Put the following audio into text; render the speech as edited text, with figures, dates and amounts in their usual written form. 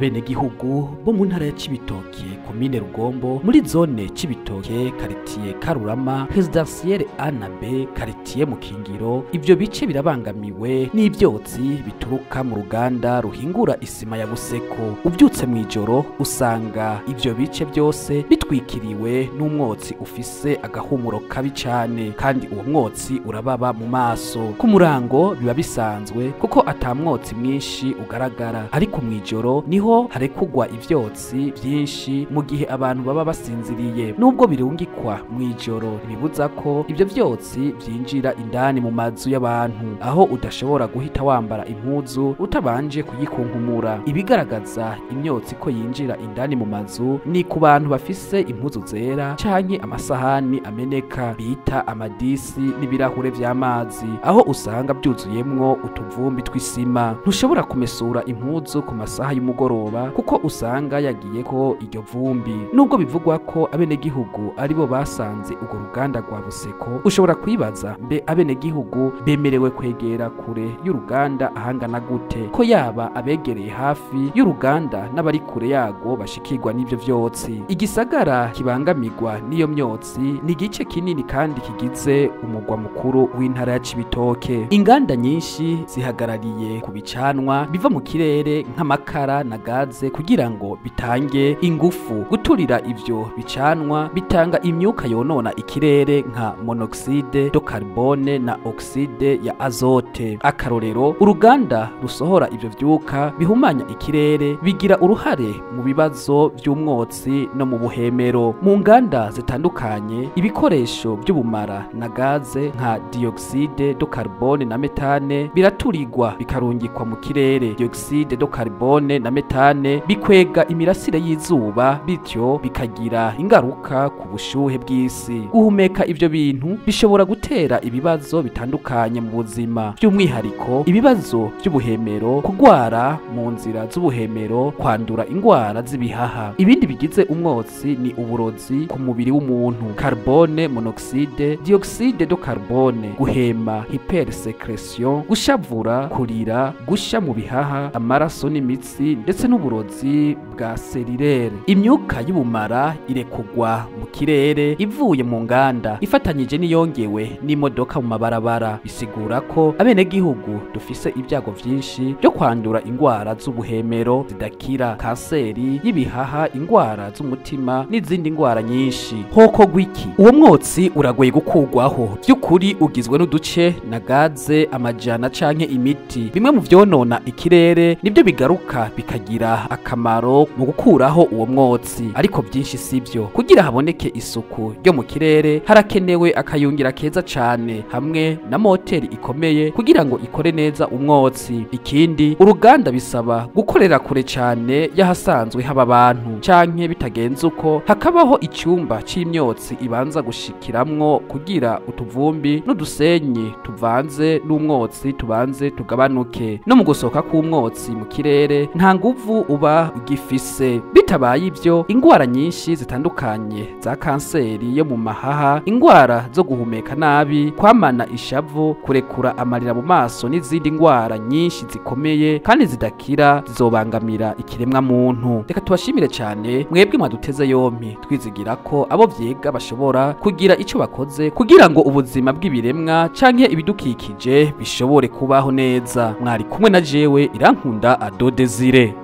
Abenegihugu bo mu ntara ya Cibitoke, komine Rugombo, muri zone Cibitoke, karitiye Karurama, résidentielle A na B, karitiye Mukingiro, ivyo bice birabangamiwe n'ivyotsi bituruka mu ruganda ruhingura isima ya Buseko. Uvyutse mw'ijoro usanga ivyo bice byose bitwikiriwe n'umwotsi ufise agahumuro kabi cane, kandi uwo mwotsi urababa mu maso. Ku murango biba bisanzwe kuko ata mwotsi mwinshi ugaragara, ariko mw'ijoro niho harekugwa ivyotsi vyinshi mu gihe abantu baba basinziriye. Nubwo birungikwa mw'ijoro, ntibibuza ko ivyo vyotsi vyinjira indani mu mazu y'abantu, aho udashobora guhita wambara impuzu utabanje kuyikunkumura. Ibigaragaza imyotsi ko yinjira indani mu mazu ni ku bantu bafise impuzu zera canke amasahani ameneka bita amadisi n'ibirahure vy'amazi, aho usanga byuzuyemwo utuvumbi tw'isima. Ntushobora kumesura impuzu ku masaha y'umugoroba kuko usanga yagiyeko iryo vumbi. Nubwo bivugwa ko abenegihugu aribo basanze urwo ruganda rwa Buseko, ushobora kwibaza mbe abenegihugu bemerewe kwegera kure y'uruganda ahangana gute, ko yaba abegereye hafi y'uruganda n'abari kure yarwo bashikirwa n'ivyo vyotsi. Igisagara kibangamirwa n'iyo myotsi ni igice kinini kandi kigize umugwa mukuru w'intara ya Cibitoke. Inganda nyinshi zihagarariye ku bicanwa biva mu kirere nk'amakara na gaze kugira ngo bitange ingufu. Guturira ivyo bicanwa bitanga imyuka yonona ikirere nka monoxide de carbone na oxide ya azote. Akarorero, uruganda rusohora ivyo vyuka bihumanya ikirere bigira uruhare mu bibazo vy'umwotsi no mu buhemero. Mu nganda zitandukanye ibikoresho by'ubumara na gaze nka dioxide de carbone na metane biraturirwa bikarungikwa mu kirere. Dioxide de carbone na metane bikwega imirasire y'izuba, bityo bikagira ingaruka ku bushuhe bw'isi. Guhumeka ivyo bintu bishobora gutera ibibazo bitandukanye mu buzima, by'umwihariko ibibazo by'ubuhemero, kugwara mu nzira z'ubuhemero, kwandura ingwara z'ibihaha. Ibindi bigize umwotsi ni uburozi ku mubiri w'umuntu, carbone monoxide, dioxide de carbone, guhema, hypersécrétion, gushavura, kurira, gusha mu bihaha, amaraso n'imitsi, ndetse n'uburozi bwa cellulaire. Imyuka y'ubumara irekugwa mu kirere ivuye mu nganda ifatanyije n'iyongewe n'imodoka mu mabarabara. Bisigura ko abenegihugu dufise ibyago vyinshi byo kwandura ingwara z'ubuhemero zidakira, kanseri y'ibihaha, ingwara z'umutima n'izindi ngwara nyinshi. Hoko gwiki? Uwo mwotsi uragoye gukugwaho. By'ukuri ugizwe n'uduce na gaze amajana canke imiti. Bimwe mu vyonona ikirere nibyo bigaruka bikagira akamaro mu gukuraho uwo mwotsi, ariko byinshi sivyo. Kugira haboneke isuku ryo mu kirere harakenewe akayungira keza cane hamwe na moteri ikomeye kugira ngo ikore neza umwotsi. Ikindi, uruganda bisaba gukorera kure cane y'ahasanzwe haba abantu, canke bitagenze uko hakabaho icyumba c'imyotsi ibanza gushikiramwo kugira utuvumbi n'udusenyi tuvanze n'umwotsi tubanze tugabanuke. No mu gusohoka k'umwotsi mu kirere nta nguvu uba ugifise. Bitabaye ivyo, ingwara nyinshi zitandukanye za kanseri yo mu mahaha, ingwara zo guhumeka nabi, kwamana ishavu, kurekura amarira mu maso n'izindi ngwara nyinshi zikomeye kandi zidakira zizobangamira ikiremwa muntu. Reka tubashimire cyane mwebwe mwaduteze yompi, twizigira ko abo vyega bashobora kugira ico bakoze kugira ngo ubuzima bw'ibiremwa canke ibidukikije bishobore kubaho neza. Mwari kumwe na jewe Irankunda Ado Desire.